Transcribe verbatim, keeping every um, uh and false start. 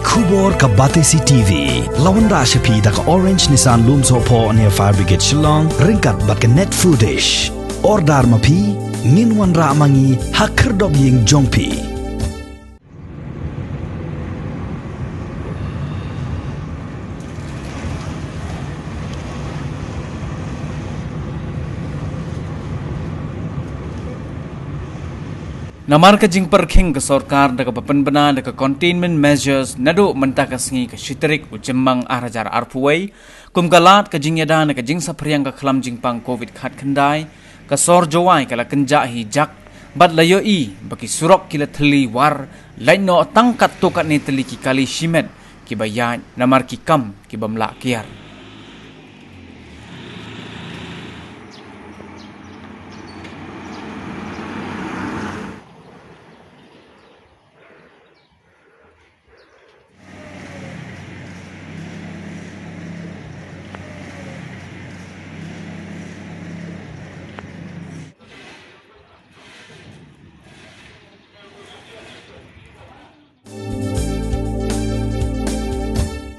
Khubor ka Batesi T V. La wanrah sha phi da ka Orange Nissan Lumsohphoh near Fire Brigade Shillong, ryngkat bad ka Net Foodish. Order ma phi, ngin wanrah ma ngi ha khyrdop ïing jong phi. Namar ka jingpyrkhing ka sorkar da kaba pynbna da ka containment measures naduh mynta ka sngi ka shi tarik u Jymmang ar hajar arphew wei, kum ka lad ka jingïada na ka jingsaphriang ka khlam jingpang covid khatkhyndai, ka sor Jowai ka la kynjah hi jak, bad la ïohi ba ki surok ki la thylli war, lait noh tang katto katne tylli ki kali shimet kiba ïaid namar ki kam ki bym lah kiar.